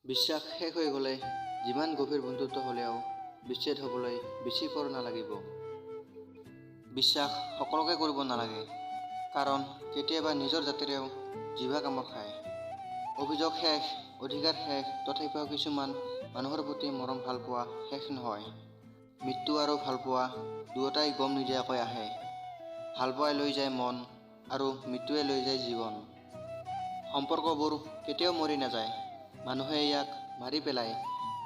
বিশ্বাস শেষ হৈ গ'লে যিমান গভীৰ বন্ধুত্ব হ'লেও বিচ্ছেদ হ'বলৈ বেছি পৰ নালাগিব। বিশ্বাস সকলোকে কৰিব নালাগে, কাৰণ কেতিয়াবা নিজৰ জাতিৰেও জিভা কামোৰ খায়। অভিযোগ শেষ, অধিকাৰ শেষ, তথাপিও কিছুমান মানুহৰ প্ৰতি মৰম ভালপোৱা শেষ নহয়। মৃত্যু আৰু ভালপোৱা দুয়োটাই গম নিদিয়াকৈ আহে। ভালপোৱাই লৈ যায় মন আৰু মৃত্যুৱে লৈ যায় জীৱন। সম্পৰ্কবোৰ কেতিয়াও মৰি নাযায়, মানুহে ইয়াক মাৰি পেলায়,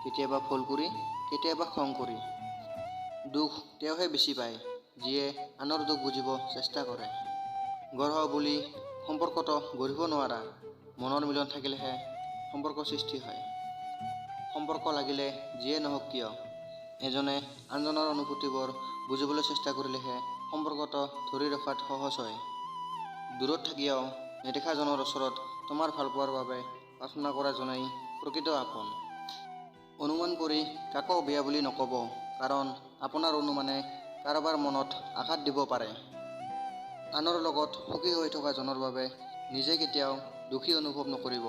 কেতিয়াবা ভুল কৰি, কেতিয়াবা খং কৰি। দুখ তেওঁহে বেছি পায় যিয়ে আনৰ দুখ বুজিব চেষ্টা কৰে। গঢ় বুলি সম্পৰ্কটো গঢ়িব নোৱাৰা, মনৰ মিলন থাকিলেহে সম্পৰ্ক সৃষ্টি হয়। সম্পৰ্ক লাগিলে যিয়ে নহওক কিয়, এজনে আনজনৰ অনুভূতিবোৰ বুজিবলৈ চেষ্টা কৰিলেহে সম্পৰ্কটো ধৰি ৰখাত সহজ হয়। দূৰত থাকিও নেদেখাজনৰ ওচৰত তোমাৰ ভালপোৱাৰ বাবে প্ৰাৰ্থনা কৰাজনেই প্ৰকৃত আপোন। অনুমান কৰি কাকো বেয়া বুলি নক'ব, কাৰণ আপোনাৰ অনুমানে কাৰোবাৰ মনত আঘাত দিব পাৰে। আনৰ লগত সুখী হৈ থকা জনৰ বাবে নিজে কেতিয়াও দুখী অনুভৱ নকৰিব।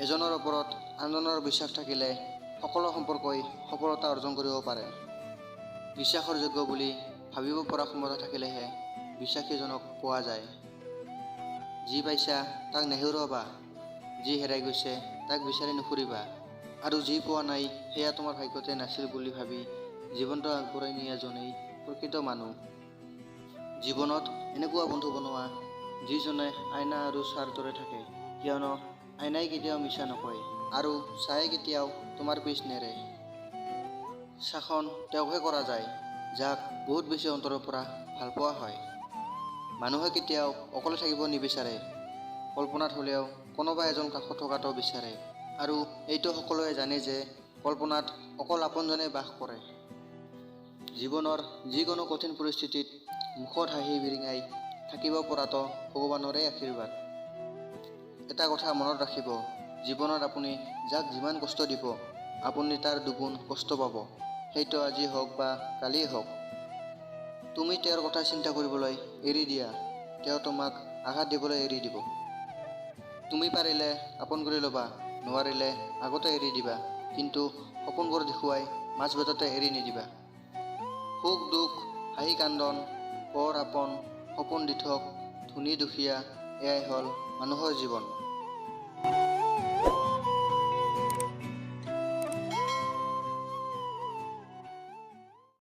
এজনৰ ওপৰত আনজনৰ বিশ্বাস থাকিলে সকলো সম্পৰ্কই সফলতা অৰ্জন কৰিব পাৰে। বিশ্বাসৰ যোগ্য বুলি ভাবিব পৰা ক্ষমতা থাকিলেহে বিশ্বাসীজনক পোৱা যায়। যি পাইছা তাক নেহেৰুৱাবা, যি হেৰাই গৈছে তাক বিচাৰি নুফুৰিবা, আৰু যি পোৱা নাই সেয়া তোমাৰ ভাগ্যতে নাছিল বুলি ভাবি জীৱনটো আগবঢ়াই নিয়াজনেই প্ৰকৃত মানুহ। জীৱনত এনেকুৱা বন্ধু বনোৱা যিজনে আইনা আৰু ছাঁৰ দৰে থাকে, কিয়নো আইনাই কেতিয়াও মিছা নকয় আৰু ছাঁয়ে কেতিয়াও তোমাৰ পিছ নেৰে। শাসন তেওঁকহে কৰা যায় যাক বহুত বেছি অন্তৰৰ পৰা ভালপোৱা হয়। মানুহে কেতিয়াও অকলে থাকিব নিবিচাৰে, কল্পনাত হ'লেও কোনোবা এজন কাষত থকাটো বিচাৰে, আৰু এইটো সকলোৱে জানে যে কল্পনাত অকল আপোনজনেই বাস কৰে। জীৱনৰ যিকোনো কঠিন পৰিস্থিতিত মুখত হাঁহি বিৰিঙাই থাকিব পৰাটো ভগৱানৰে আশীৰ্বাদ। এটা কথা মনত ৰাখিব, জীৱনত আপুনি যাক যিমান কষ্ট দিব, আপুনি তাৰ দুগুণ কষ্ট পাব, সেইটো আজি হওক বা কালিয়েই হওক। তুমি তেওঁৰ কথা চিন্তা কৰিবলৈ এৰি দিয়া, তেওঁ তোমাক আঘাত দিবলৈ এৰি দিব। তুমি পাৰিলে আপোন কৰি ল'বা, নোৱাৰিলে আগতে এৰি দিবা, কিন্তু সপোনবোৰ দেখুৱাই মাজবাটতে এৰি নিদিবা। সুখ দুখ, হাঁহি কান্দোন, পৰ আপোন, সপোন দিঠক, ধনী দুখীয়া, এয়াই হ'ল মানুহৰ জীৱন।